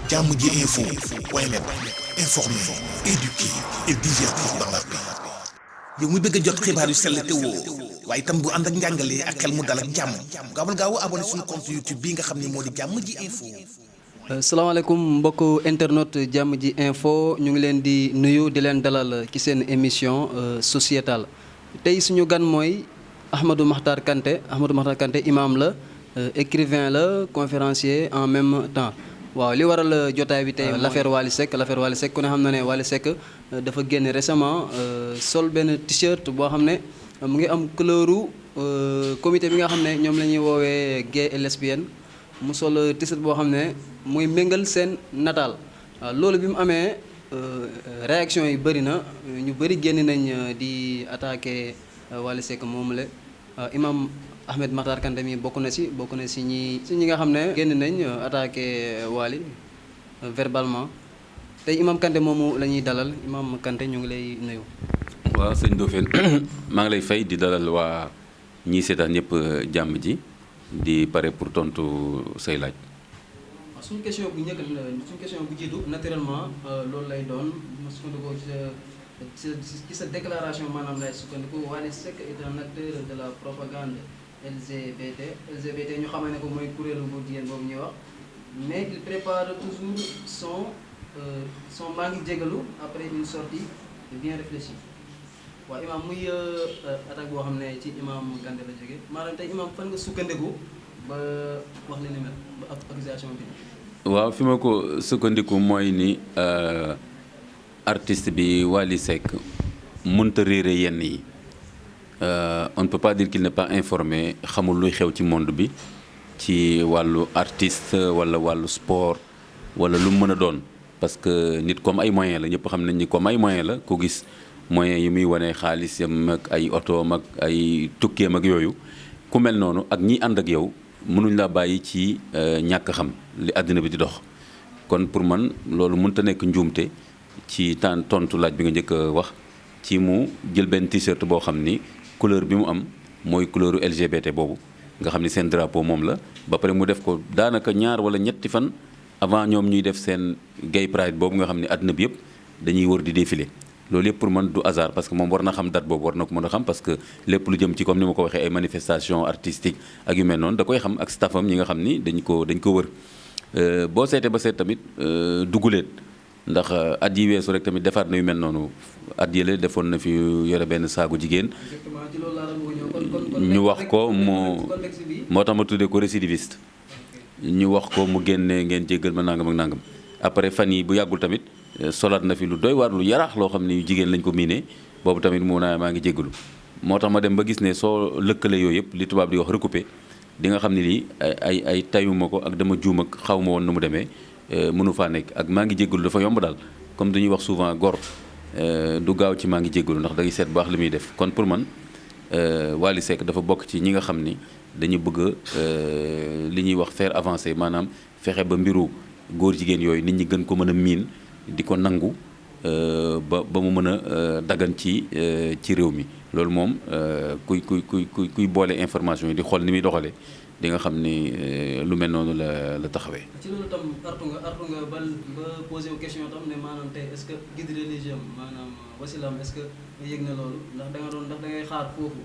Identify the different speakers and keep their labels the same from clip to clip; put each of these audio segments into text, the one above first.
Speaker 1: jàmm ji info point net, informer, éduquer et divertir dans la paix. yow mi bëgg a jot xibaar yu sell te woo waaye itam bu ànd ak njàngalee ak xel mu dal ak jàmm gaawal gaaw abonné suñu compte YouTube bi nga xam ne moo di jàmm ji info.
Speaker 2: salaamaaleykum mbokk internet jàmm ji info ñu ngi leen di nuyu di leen dalal ci seen émission sociétale tey suñu gan mooy Ahmadou Makhtar Kanté imam la écrivain la conférencier en même temps. waaw li waral jotaay bi tey l'affaire Wally Seck ku ne xam na ne Wally Seck dafa génne récemment sol benn t-shirt boo xam ne mu ngi am couleuru comité bi nga xam ne ñoom la ñuy woowee gay et lesbienne mu sol t-shirt boo xam ne muy méngal seen nataal waaw loolu bi mu amee réaction yi bëri na ñu bëri génn nañ di attaqué Wally Seck moom la imam Ahmed Makhtar Kanté mi bokk na si ñi nga xam ne génn nañ attaqué Wally verbalement tey imam Kanté moomu la ñuy dalal imam Kanté ñu ngi lay nuyu.
Speaker 3: waaw sëñ Ndofène maa ngi lay fay di dalal waa ñii seetaan ñëpp jàmm ji di pare pour tontu say laaj.
Speaker 2: waaw suñu question bu jiitu naturellement loolu lay doon ma sukkandikoo ci sa déclaration maanaam lay sukkandiku Wally Seck est un acteur de la propagande LGBT ñu xamal ne ko mooy kuréelu bu jigéen boobu ñuy wax mais il prépare toujours son maa ngi jégalu après une sortie bien réfléchie waaw imam muy attaque boo xam ne ci imam Kanté la jógee maanaam tey imam fan nga sukkandiku ba wax li ni mel ba accusation bi.
Speaker 3: waaw fi ma ko sukkandiku mooy ni artiste bi Wally Seck mënta réere yenn yi. On ne peut pas dire qu'il n'est pas informé xamul luy xew ci monde bi ci wàllu artiste wala wàllu sport wala lu mu mën a doon parce que nit comme ay moyens la ñëpp xam nañ ni comme ay moyens la ku gis moyens yi muy wane xaalis yam ak ay oto ak ay tukkeem ak yooyu ku mel noonu ak ñi ànd ak yow mënuñ laa bàyyi ci ñàkk xam li àddina bi di dox kon pour man loolu mënut a nekk njuumte ci tontu laaj bi nga njëkk a wax ci mu jël benn t-shirt boo xam ni couleur bi mu am mooy couleuru LGBT boobu nga xam ni seen drapeau moom la ba pare mu def ko daanaka ñaar wala ñetti fan avant ñoom ñuy def seen gay pride boobu nga xam ne àddina bi yëpp dañuy wër di défilé loolu yëpp pour man du hasard parce que moom war na xam date boobu war na ko mën a xam parce que lépp lu jëm ci comme ni ma ko waxee ay manifestation artistique ak yu mel noonu da koy xam ak staffam ñi nga xam ni dañ ko wër boo seetee ba seet tamit duguleet ndax at yi weesu rek tamit defaat na yu mel noonu at yële defoon na fi yore benn saagu jigéen ñu wax ko moo tax ma tuddee ko récidiviste ñu wax ko mu génne ngeen jéggal ma nangam ak nangam après fan yi bu yàggul tamit solaat na fi lu doy waar lu yaraax loo xam ne jigéen lañ ko miinee boobu tamit mu naa maa ngi jéggalu moo tax ma dem ba gis ne soo lëkkale yooyu yëpp li tubaab di wax recoupé di nga xam ne lii ay tayuma ko ak dama juum ak xaw ma woon nu mu demee mënu faa nekk ak maa ngi jéggalu dafa yomb daal comme dañuy wax souvent gor du gaaw ci maa ngi jéggalu ndax dangay seet baax li muy def kon pour man Wally Seck dafa bokk ci ñi nga xam ni dañu bëgg li ñuy wax faire avancer maanaam fexe ba mbiru góor jigéen yooyu nit ñi gën ko mën a miin di ko nangu ba mu mën a dagan ci réew mi loolu moom kuy boole information yi di xool ni muy doxalee di nga xam ni lu mel noonu la taxawee.
Speaker 2: ci loolu tam artu nga ba posé wu question tam ne maanaam tey est-ce que guide religieux maanaam wasilaam est-ce que nga yëg na loolu ndax da ngay xaar foofu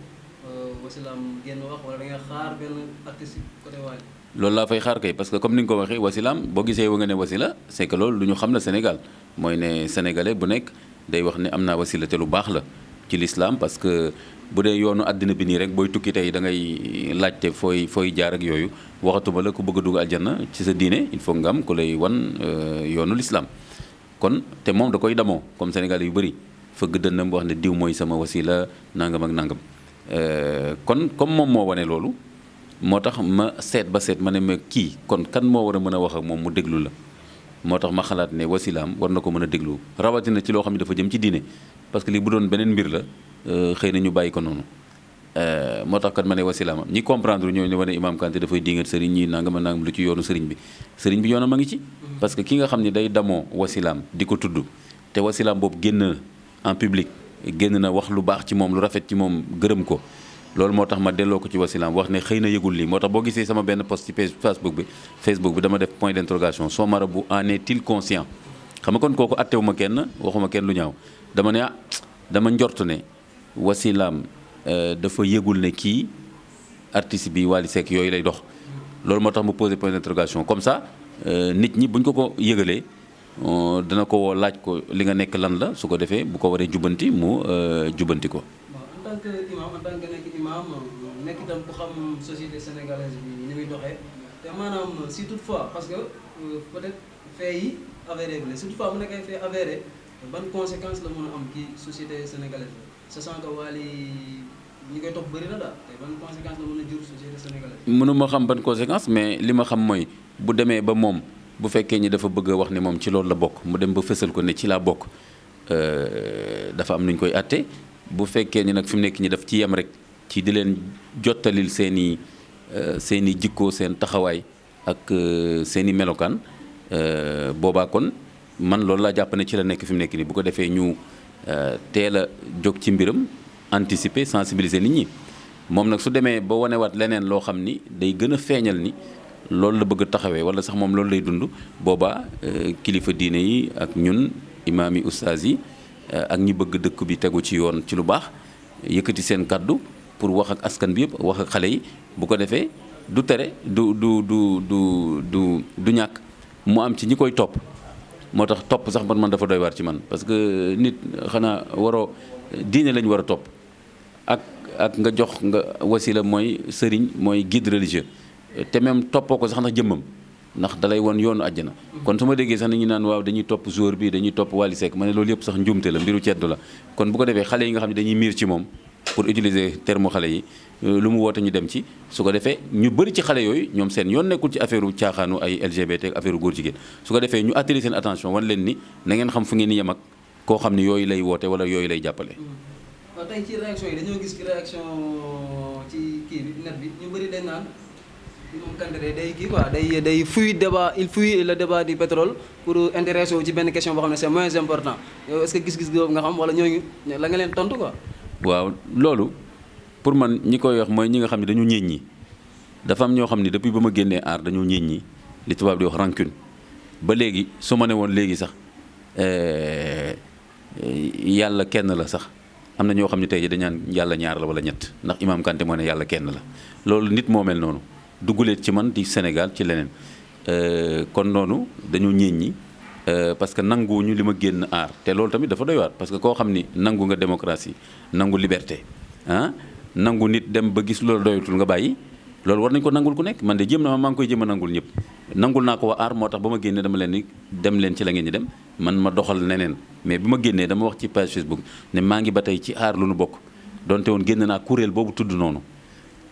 Speaker 2: wasilaam génn wax wala da ngay xaar benn artiste côté Wally.
Speaker 3: loolu laa fay xaar kay parce que comme ni nga ko waxee wasilaam boo gisee wa nga ne wasila c'est que loolu lu ñu xam la Sénégal mooy ne sénégalais bu nekk day wax ne am naa wasila te lu baax la ci l'islam parce que. bu dee yoonu àddina bi nii rek booy tukki tey da ngay laajte fooy jaar ak yooyu waxatuma la ku bëgg a dugg aljanna ci sa diine il faut nga am ku lay wan yoonu l'islam kon te moom da koy damoo comme Sénégal yu bëri fëgg dënnam wax ne diw mooy sama wasila nangam ak nangam kon comme moom moo wane loolu moo tax ma seet ma ne ma kii kon kan moo war a mën a wax ak moom mu déglu la moo tax ma xalaat ne wasilaam war na ko mën a déglu rawatina ci loo xam ne dafa jëm ci diine parce que lii bu doon beneen mbir la xëy na ñu bàyyi ko noonu moo tax kat ma ne wasilaam ñi comprendre ñooñu ne wane Imam Kanté dafay dingat sëriñ ñi nangam lu ci yoonu sëriñ bi yoonam a ngi ci parce que ki nga xam ne day damoo wasilaam di ko tudd te wasilaam boobu génn en public génn na wax lu baax ci moom lu rafet ci moom gërëm ko loolu moo tax ma delloo ko ci wasilaam wax ne xëy na yëgul lii moo tax boo gisee sama benn post ci page Facebook bi dama def point d'interrogation son marabout en est-il conscient xam nga kon kooku attewu ma kenn waxuma kenn lu ñaaw dama ne dama njort ne wasilaam dafa yëgul ne kii artiste bi Wally Seck yooyu lay dox loolu moo tax mu posé point d'interrogation comme ça nit ñi buñ ko yëgalee dana ko woo laaj ko li nga nekk lan la su ko defee bu ko waree jubbanti mu jubbanti ko.
Speaker 2: en tant que imam en tant que nekk imam nekk itam ku xam société sénégalaise bi ni muy doxee te maanaam si toutefois parce que peut-être fait yi avéré bi la si toutefois mu nekk ay fait avéré ban conséquence la mën a am ci société sénégalaise bi sachant que Wally ñi koy topp bëri na daal te ban conséquence la mën a jur société sénégalaise.
Speaker 3: mënuma xam ban conséquence mais li ma xam mooy bu demee ba moom bu fekkee ni dafa bëgg a wax ne moom ci loolu la bokk mu dem ba fësal ko ne ci laa bokk dafa am nu ñu koy àtte bu fekkee ni nag fi mu nekk ñi daf ci yem rek ci di leen jottalil seen i jikkoo seen taxawaay ak seen i melokaan boobaa kon man loolu laa jàpp ne ci la nekk fi mu nekk nii bu ko defee ñu teel a jóg ci mbiram anticiper sensibiliser nit ñi moom nag su demee ba wanewaat leneen loo xam ni day gën a feeñal ni loolu la bëgg a taxawee wala sax moom loolu lay dund boobaa kilifa diine yi ak ñun imaam yi ustaas yi ak ñi bëgg dëkk bi tegu ci yoon ci lu baax yëkkati seen kàddu pour wax ak askan bi yëpp wax ak xale yi bu ko defee du tere du ñàkk mu am ci ñi koy topp moo tax topp sax man dafa doy waar ci man parce que nit xanaa waroo diine lañ war a topp ak nga jox nga wasila mooy sëriñ mooy guide religieux te même toppoo ko sax ndax jëmmam ndax dalay won yoonu àjjana kon su ma déggee sax nañu naan waaw dañuy topp joueur bi dañuy topp Wally Seck ma ne loolu yëpp sax njuumte la mbiru ceddu la kon bu ko defee xale yi nga xam ne dañuy miir ci moom pour utiliser terme xale yi lu mu woote ñu dem ci su ko defee ñu bëri ci xale yooyu ñoom seen yoon nekkul ci affaire caaxaanu ay LGBT ak affaire góor jigéen su ko defee ñu attirer seen attention wan leen ni na ngeen xam fu ngeen yem ak koo xam ne yooyu lay woote wala yooyu lay jàppale.
Speaker 2: waaw tey ci réaction yi dañoo gis ci réaction ci kii bi net bi ñu bëri dañ naan moom Kanté day kii quoi day fuit débat il fuit le débat du pétrole pour intéresser wu ci benn question boo xam ne c'est moins important yow est-ce que gis-gis boobu nga xam wala ñooñu la nga leen tontu quoi.
Speaker 3: waaw loolu pour man ñi koy wax mooy ñi nga xam ne dañu ñeeñ ñi dafa am ñoo xam ne depuis ba ma génnee aar dañoo ñeeñ ñi li tubaab di wax rancune ba léegi su ma ne woon léegi sax yàlla kenn la sax am na ñoo xam ne tey jii dañ naan yàlla ñaar la wala ñett ndax Imam Kanté moo ne yàlla kenn la loolu nit moo mel noonu dugguleet ci man di Sénégal ci leneen kon noonu dañoo ñeeñ ñi parce que nanguwuñu li ma génn aar te loolu tamit dafa doy waar parce que koo xam ni nangu nga démocratie nangu liberté nangu nit dem ba gis loolu doyatul nga bàyyi loolu war nañ ko nangul ku nekk man de jéem na maa ngi koy jéem a nangul ñëpp nangul naa ko waa aar moo tax ba ma génnee dama leen ni dem leen ci la ngeen ñi dem man ma doxal neneen mais bi ma génnee dama wax ci page Facebook ne maa ngi ba tey ci aar lu nu bokk donte woon génn naa kuréel boobu tudd noonu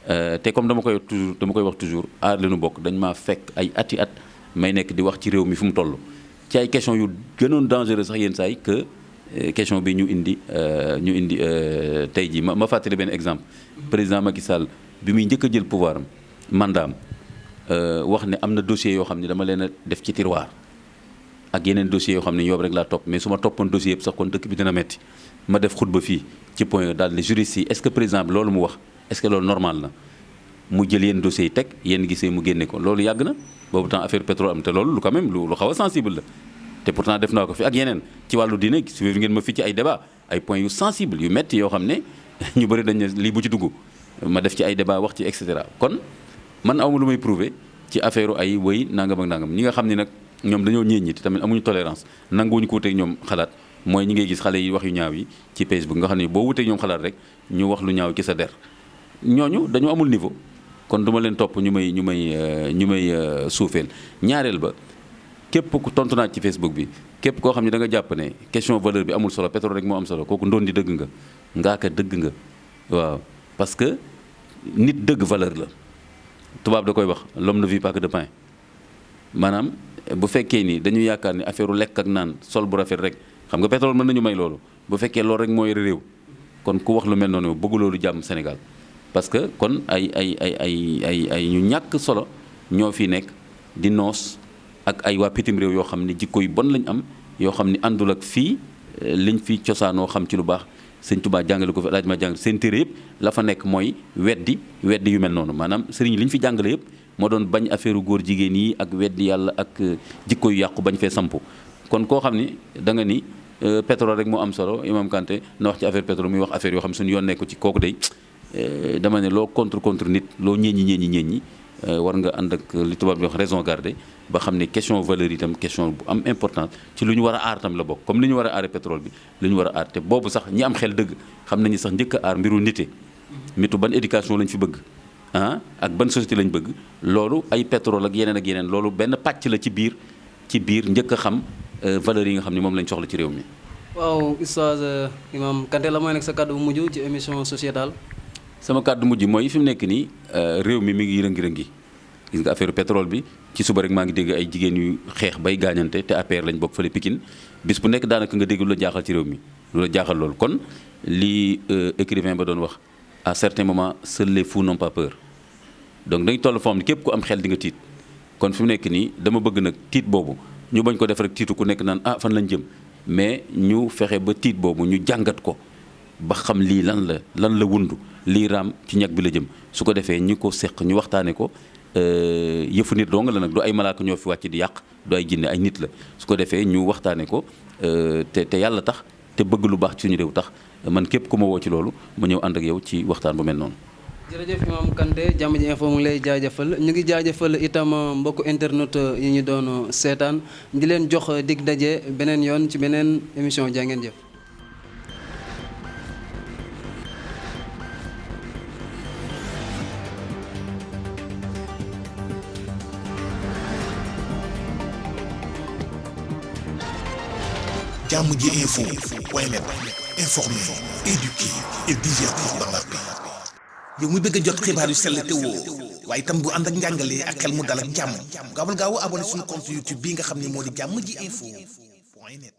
Speaker 3: te comme dama koy wax toujours aar li nu bokk dañ maa fekk ay ati at may nekk di wax ci réew mi fu mu toll ci ay question yu gënoon dangereux sax yenn saa yi que question bi ñu indi tey jii ma fàttali benn exemple président Macky Sall bi muy njëkk a jël pouvoir am mandat am wax ne am na dossier yoo xam ne dama leen a def ci tiroir ak yeneen dossiers yoo xam ne yoobu rek laa topp mais su ma toppoon dossier yëpp sax kon dëkk bi dina metti ma def xutba fii ci point daal ne juriste yi est-ce que président bi loolu mu wax est-ce que loolu normal na mu jël yenn dossiers yi teg yenn gisee mu génne ko loolu yàgg na boobu temps affaire pétrole am te loolu lu quand même lu xaw a sensible la te pourtant def naa ko fi ak yeneen ci wàllu diine suivre ngeen ma fi ci ay débat ay points yu sensible yu metti yoo xam ne ñu bëri dañ ne lii bu ci dugg ma def ci ay débat wax ci et cetera kon man awma lu may prouver ci affaire ay wëy nangam ak nangam ñi nga xam ne nag ñoom dañoo ñeen ñi te tamit amuñu tolérance nanguwuñu ko wuteeg ñoom xalaat mooy ñi ngay gis xale yi wax yu ñaaw yi ci Facebook nga xam ne boo wuteeg ñoom xalaat rek ñu wax lu ñaaw ci sa der ñooñu dañoo amul niveau kon duma leen topp ñu may suufeel ñaareel ba képp ku tontu naa ci Facebook bi képp koo xam ne da nga jàpp ne question valeur bi amul solo pétrole rek moo am solo kooku ndoon di dëgg nga ngaaka dëgg nga waaw parce que nit dëgg valeur la tubaab da koy wax l'homme ne vit pas que de pain maanaam bu fekkee ni dañu yaakaar ni affaire lekk ak naan sol bu rafet rek xam nga pétrole mën nañu may loolu bu fekkee loolu rek mooy réew kon ku wax lu mel noonu bëgg loolu jàmm Sénégal parce que kon ay ñu ñàkk solo ñoo fi nekk di noos ak ay waa pitim réew yoo xam ne jikko yu bon lañ am yoo xam ne àndul ak fii liñ fi cosaanoo xam ci lu baax sëñ Touba jàngale ko fi alaaj ma jàngale seen téere yëpp la fa nekk mooy weddi yu mel noonu maanaam sëriñ li ñu fi jàngale yëpp moo doon bañ affaire góor jigéen yi ak weddi yàlla ak jikko yu yàqu bañ fee sampu kon koo xam ni da nga ni pétrole rek moo am solo Imam Kanté na wax ci affaire pétrole muy wax affaire yoo xam suñu yoon nekku ci kooku day dama ne loo contre nit loo ñeeñi war nga ànd ak li tubaab di wax raison garder ba xam ne question valeur itam question bu am importance ci lu ñu war a aar tam la bokk comme li ñu war a aare pétrole bi lu ñu war a aar te boobu sax ñi am xel dëgg xam nañu sax njëkk a aar mbiru nite mitu ban éducation lañ fi bëgg ak ban société lañ bëgg loolu ay pétrole ak yeneen loolu benn pàcc la ci biir njëkk a xam valeurs yi nga xam ne moom lañ soxla ci réew mi.
Speaker 2: waaw Oustaz Imam Kanté la mooy nekk sa kàddu bu mujj ci émission sociétale.
Speaker 3: sama kàddu mujj mooy fi mu nekk nii réew mi ngi rëngi-rëngi gis nga affaire pétrole bi ci suba rek maa ngi dégg ay jigéen yu xeex bay gaañante te APR lañ bokk fële Pikine bis bu nekk daanaka nga dégg lu la jaaxal ci réew mi lu la jaaxal loolu kon li écrivain ba doon wax à certains moments seuls les fous n'ont pas peur donc dañ toll foo xam ne képp ku am xel di nga tiit kon fi mu nekk nii dama bëgg nag tiit boobu ñu bañ ko def rek tiitu ku nekk naan fan lañ jëm mais ñu fexe ba tiit boobu ñu jàngat ko ba xam lii lan la wundu lii raam ci ñag bi la jëm su ko defee ñi ko seq ñu waxtaane ko yëfu nit dong la nag du ay malaaka ñoo fi wàcc di yàq du ay jinne ay nit la su ko defee ñu waxtaane ko te yàlla tax te bëgg lu baax ci suñu réew tax man képp ku ma woo ci loolu ma ñëw ànd ak yow ci waxtaan bu mel noonu.
Speaker 2: jërëjëf Imam Kanté Jamm ji info mu ngi lay jaajëfal ñu ngi jaajëfal itam mbokku internet yi ñu doon seetaan di leen jox dig daje beneen yoon ci beneen émission jaa ngeen jëf.
Speaker 1: Jamm ji info point net informer, éduquer et divertir dans la paix. yow muy bëgg a jot xibaar yu sell te woo waaye itam bu ànd ak njàngalee ak xel mu dal ak jàmm gaawal gaaw abonné suñu compte YouTube bii nga xam ne moo di Jamm ji info point net